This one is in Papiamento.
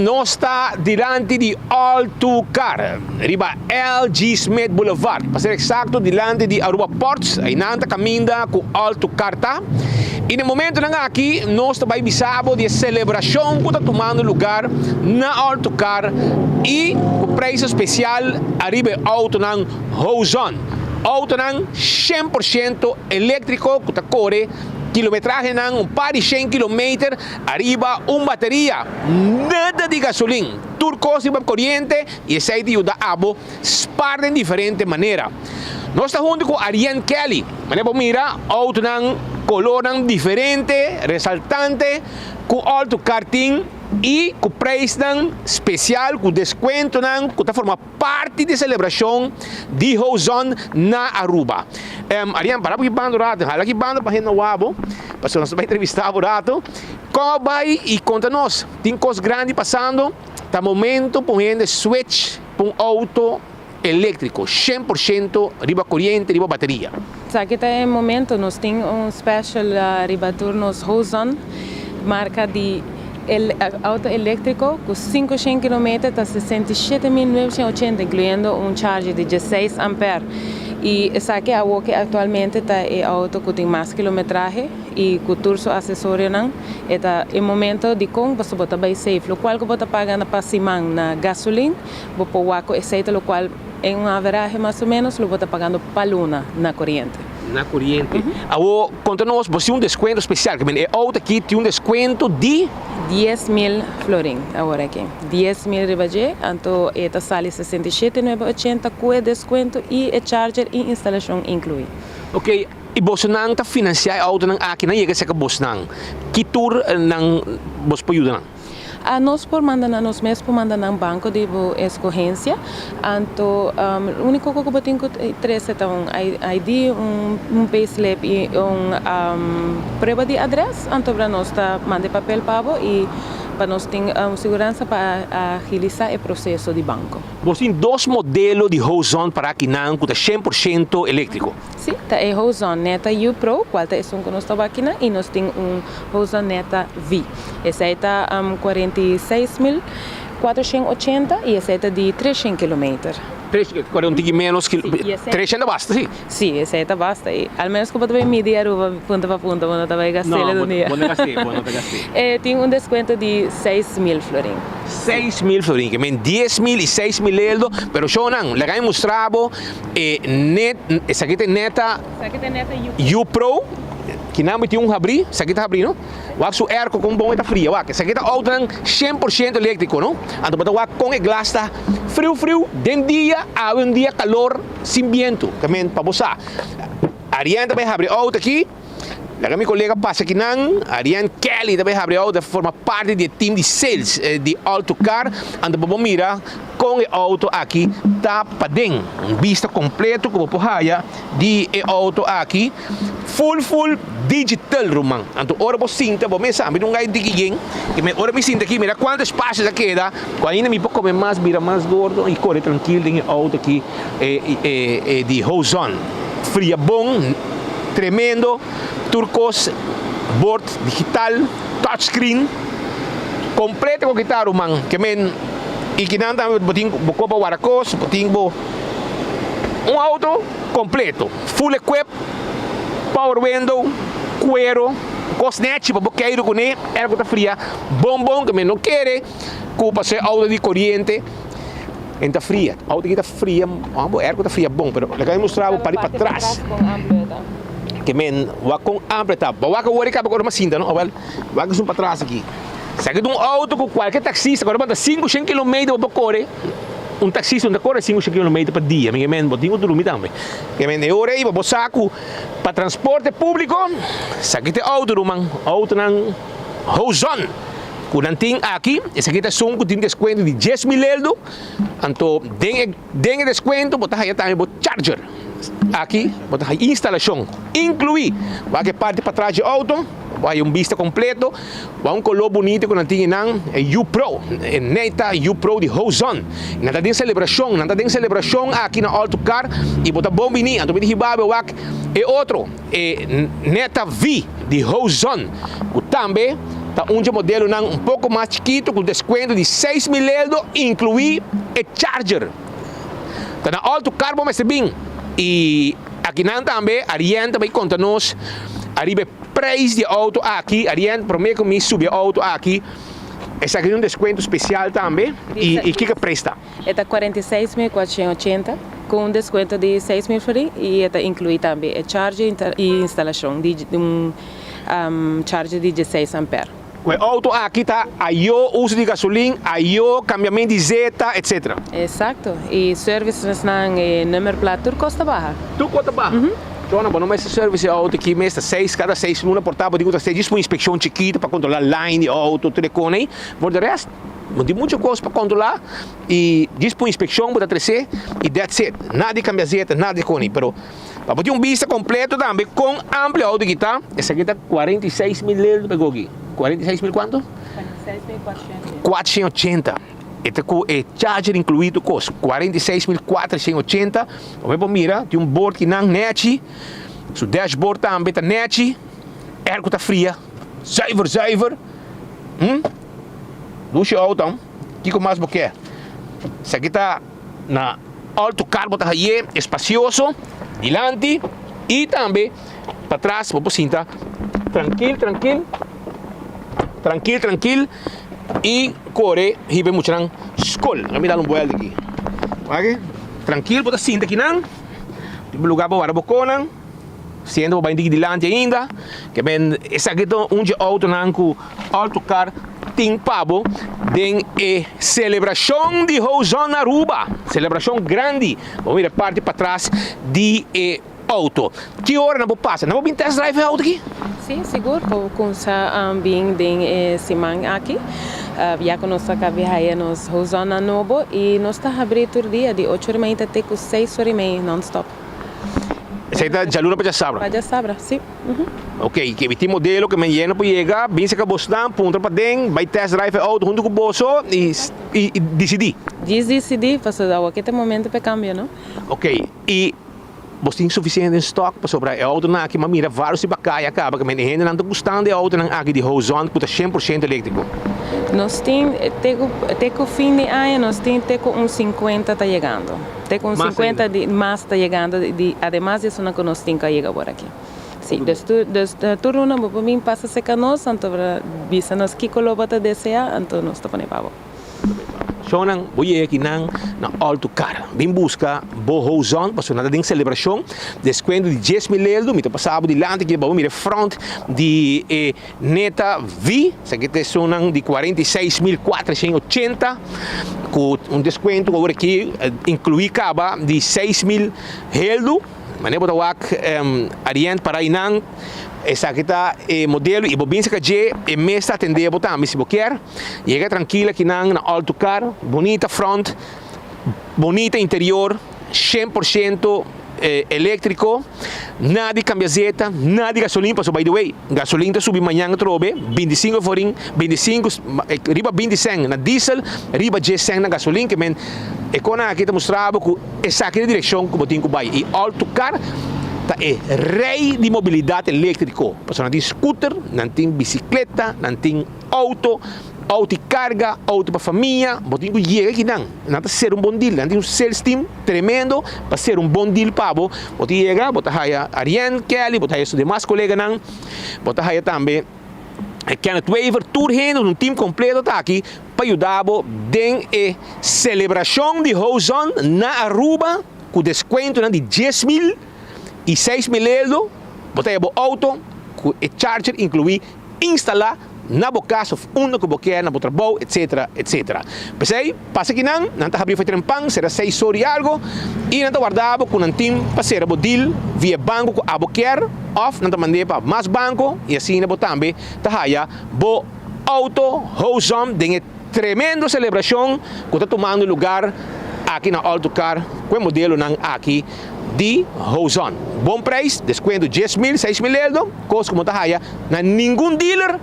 Nos ta dilanti di All To Car riba LG Smith Boulevard, pa ser exacto dilanti di Aruba Ports, einan ta caminda cu All To Car ta. Y na e momentonan aki nos ta bay bisa bo di e celebracion cu ta tumando lugar na All To Car y cu prijs especial ariba e autonan Hozon. Autonan 100% electrico cu ta core kilometrahenan un par di shen kilometer Ariba un bateria, nada di gasolin, tur kos riba koriente i esei ta yuda abo spar den diferente manera. Nos ta huntu ku Arienne Kelly. Manera bo mira, outonan kolornan diferente, resaltante, ku Alto Car tin i ku preisnan spesial ku deskuentonan ku ta forma parti di selebrashon di Hozon na Aruba. Arian, para bo ki banda un rato, hala ki banda pa hende no wak bo, pasobra nos ta bai entrevistá bo un rato. Kon a bai i konta nos, tin kos grandi pasando, ta momento pa un hende switch pa un outo eléktriko, 100% riba koriente, riba bateria. Esaki ta e momento, nos tin un special riba tur nos Hozon, marka di E auto eléktriko ku 500 kilometer ta 67.980 inkluyendo un charger di 16 ampère. I esaki awoki aktualmente ta e auto ku tin mas kilometrahe i ku tur su asesorionan. E ta e momento dikon pasobra bo ta bai safe. Lokual ku bo ta paga pa siman na gasolin, bo por wak ku esei ta lokual en un averahe mas o ménos lo bo ta pagando pa luna na koriente. Na koriente. Awor konta nos, bo tin un deskuento spesial, ke men e outo aki tin un deskuento di. 10,000 florin awor aki. 10,000 riba dje, anto e ta sali 67,980 ku e deskuento i e charger i instalashon inkluí. Ok, i bosonan ta finansiá e outonan aki, nan yega serka bosnan, ki tur nan bos por yuda nan? A Nos por manda nan, nos mes por manda nan banco di bo escogencia. Anto unico cu bo tin cu trece ta un ID, un payslip y un prueba di adres. Anto bra nos ta manda e papel pa bo y pa nos tin siguransa pa agilisa e proceso di banco. Bo tin dos modelo di Hozon para akinan cu ta 100% electrico. Si, ta e Hozon Neta U Pro, cual ta esun cu nos ta wak akinan, y nos tin un Hozon Neta V. Esei ta 46.480 y esei ta di 300 kilometer. Un tiki menos, 300 ta basta, si? Si, esei ta basta. Y al menos cu bo ta bay midi Aruba punta pa punta, bo no ta bay gast'el un dia. No, bo no gast'el, bo no ta gast'el. E tin un descuento di 6.000 florin. 6.000 florin, ke men 10.000 y 6.000 eldo, pero shownan, laga mi mustra bo e net, esaki ta e Neta. Esaki ta e Neta U Pro. U Pro, kinan bo tin un habri, esaki ta habri no? Wak su airco kon bon e ta fria wak. Esaki ta autonan 100% electrico no. Anto bo ta wak kon e glas ta friu friu den dia awe un dia calor sin biento. Ta men pa bo sa. Ariane ta bay habri auto aki. Laga mi colega pasa akinan. Ariane Kelly ta bay habri auto ta forma parti di e team di sales di Alto Car. Anto pa bo mira kon e auto aki ta paden. Un bista completo ku bo por haya di e auto aki. Full full digital ruman. Anto ora bo sinta bo mesa mi no gai diki yen ke me ora mi sinta aki mira cuanto espacio ta keda cu ainda mi por come mas bira mas gordo y core trankil den e auto aki e di Hozon. Fria bon tremendo tur cos bord digital touch screen completo cu kita ruman ke men y kinan tambe bo tin bo copa wara cos bo tin bo un auto Completo, full equip, power window, cuero, cos nechi pa bo keiru cune, airco ta fria bon bon ke mi no kere cu paso e auto di coriente en ta fria, auto aki ta fria, bo airco ta fria bon pero laga mi mustra bo parti patras ke men wak con amplio ta, bo wak awor e caba cu ora mas sinta no, awel wak esun patras aki, esaki ta un auto cu cualkier taxista cu ora bo anda 500 kilometer bo por core. Un taxista no ta kore 500 kilometer pa dia, mi ke men bo tin ku drumi tambe. Ke men e ora ei bo sa ku pa transporte públiko esaki ta e outo ruman, outonan Hozon ku nan tin aki, esaki ta esun ku tin deskuento di 10,000 eldo, anto den e den e deskuento bo ta haya tambe bo charger. Aki bo ta haya instalashon inkluí, wak e parti patras dje outo. Bo haya un bista completo, bo un color bunito cu nan tin einan, e U Pro, e Neta U Pro di Hozon. Nan ta den celebracion, nan ta den celebracion aki na Alto Car y bo ta bon bini. Anto mi di hiba bo wak e otro, e Neta V di Hozon, cu tambe Ta un dje modelonan un poko mas chikitu ku deskuento di 6000 eldo inkluí e charger. Ta na All To Car bo mester bin i akinan tambe Arien ta bai konta nos ariba e preis di e outo aki. Arien, prome ku mi subi e outo aki, esaki tin un deskuento spesial tambe i kiko e preis ta? E ta 46.480 ku un deskuento di 6000 florin i e ta inkluí tambe e charger i instalashon di un charger di 16 ampère. Ku e outo aki ta ayó uso di gasolin, ayó kambiament di zeta, etc. Eksakto. I servicesnan, e nummerplaat, tur kos ta baha. Tur kos ta baha? Chona, bo no mester service e outo aki mes ta seis, kada seis luna por ta bo tin ku ta hasi djis un inspekshon chikitu pa kontrolá line di outo, tur e kos ei. For de rest, No tin mucho cos pa controla y djis pon inspeccion bo ta trece y that's it. Nada di cambia zeta, nada di coni. Pero pa bo tin un bista completo tambe con amplio auto ki ta, esaki ta 46 mil lel pa gogi. 46 mil cuanto? 46.480. 480. E ta cu e charger inclui tur cos. 46.480. Bo por mira tin un bord kinan nechi. Su dashboard tambe ta nechi. Airco ta fria. Zuiver, zuiver. Hm? Dushi auto, kiko mas bo ke? Esaki ta na alto kar bo ta haye, espacioso, dilanti y tambe patras bo por sinta trankil trankil, trankil trankil y kore hiba e muchanan skol. Laga mi dal un buelta aki. Wak, trankil bo ta sinta akinan, tin lugar pa warda bo konan. Siendo bo bai diki dilanti ainda, ke men esaki ta un dje autonan ku Autocar tin pa bo den e selebrashon di Hozon Aruba. Selebrashon grandi. Bo mira parti patras di e auto. Ki ora nan por pasa? Nan por bin test drive e auto aki? Si, sigur. Bo kumsa bin den e siman aki. Ya ku nos a kabi haya nos Hozonnan nobo i nos ta habri tur dia di ocho ora i mei ta te ku seis ora i mei non-stop. Esei ta djaluna pa djasabra? Pa djasabra, si. Ok, ke mi tin modelo ke men yena por yega, bin saka bosnan, puntra paden, bai test drive e auto huntu ku boso i i disidí. Djis disidí, pasobra awor ke ta e momento pa e kambio, no? Ok, i bos tin sufisiente den stock pasobra e autonan aki m'a mira varios riba kaya kaba ke men e hendenan ta gustando e autonan aki di Hozon ku ta 100% eléktriko. Nos tin te ku te ku fin di aña nos tin te ku un 50 ta yegando. Te ku un 50 di mas ta yegando di ademas di esunnan ku nos tin ku a yega awor aki. Si, dus tur dus tur luna bo por bin pasa serka nos anto bisa nos kiko lo bo ta desea anto nos ta pone pa bo. Shownan bo yega akinan na Alto Car. Bin buska bo Hozon pasobra nan ta den selebrashon deskuento di 10.000 eldo. Mi ta pasa bo dilanti aki pa bo mira e front di e Neta V, esaki ta esunnan di 46.480 ku un deskuento ku awor aki inkluí kaba di 6.000 heldu. Manera bo ta wak Ariënt para einan, esaki ta e modelo i bo bin saka dje e mes ta atendé bo tambe si bo kier. Yega trankil akinan na Alto Car, bunita front, bunita interior, 100% eléktriko, nada di kambia zeta, nada di gasolin, pasobra by the way, gasolin ta subi mañan atrobe, 25 forin, 25, riba 20 sèn na diesel, riba 10 sèn na gasolin, ke men e konan aki ta mustra bo ku esaki ta e direkshon ku bo tin ku bai. I Altocar ta e rei di mobilidat eléktriko, pasobra nan tin scooter, nan tin bisikleta, nan tin auto, auto di karga, auto pa famia, bo tin ku yega akinan, nan ta ser un bon deal, nan tin un sales team tremendo pa ser un bon deal pa bo, bo ta yega, bo ta haya Arienne Kelly, bo ta haya su demas koleganan, bo ta haya tambe Kenneth Wever, tur hende, un team kompleto ta aki pa yuda bo den e selebrashon di Hozon na Aruba ku deskuentonan di 10.000 i 6.000 eldo, bo ta haya bo auto ku e charger inkluí instalá na bo kas of unda ku bo kier, na bo trabou, etsetera, etsetera. P'esei, pasa kinan, nan ta habri for pan, sera seis or i algo, i nan ta warda bo ku nan tin pa sera bo deal via e banko ku abo kier, of nan ta mand'é pa mas banko, i asina bo tambe ta haya bo auto Hozom den e tremendo selebrashon ku ta tumando lugar aki na Alto Car ku e modelonan aki di Hozon. Bon prijs, deskuento 10.000, 6.000 eldo, kos ku bo ta haya na ningun dealer.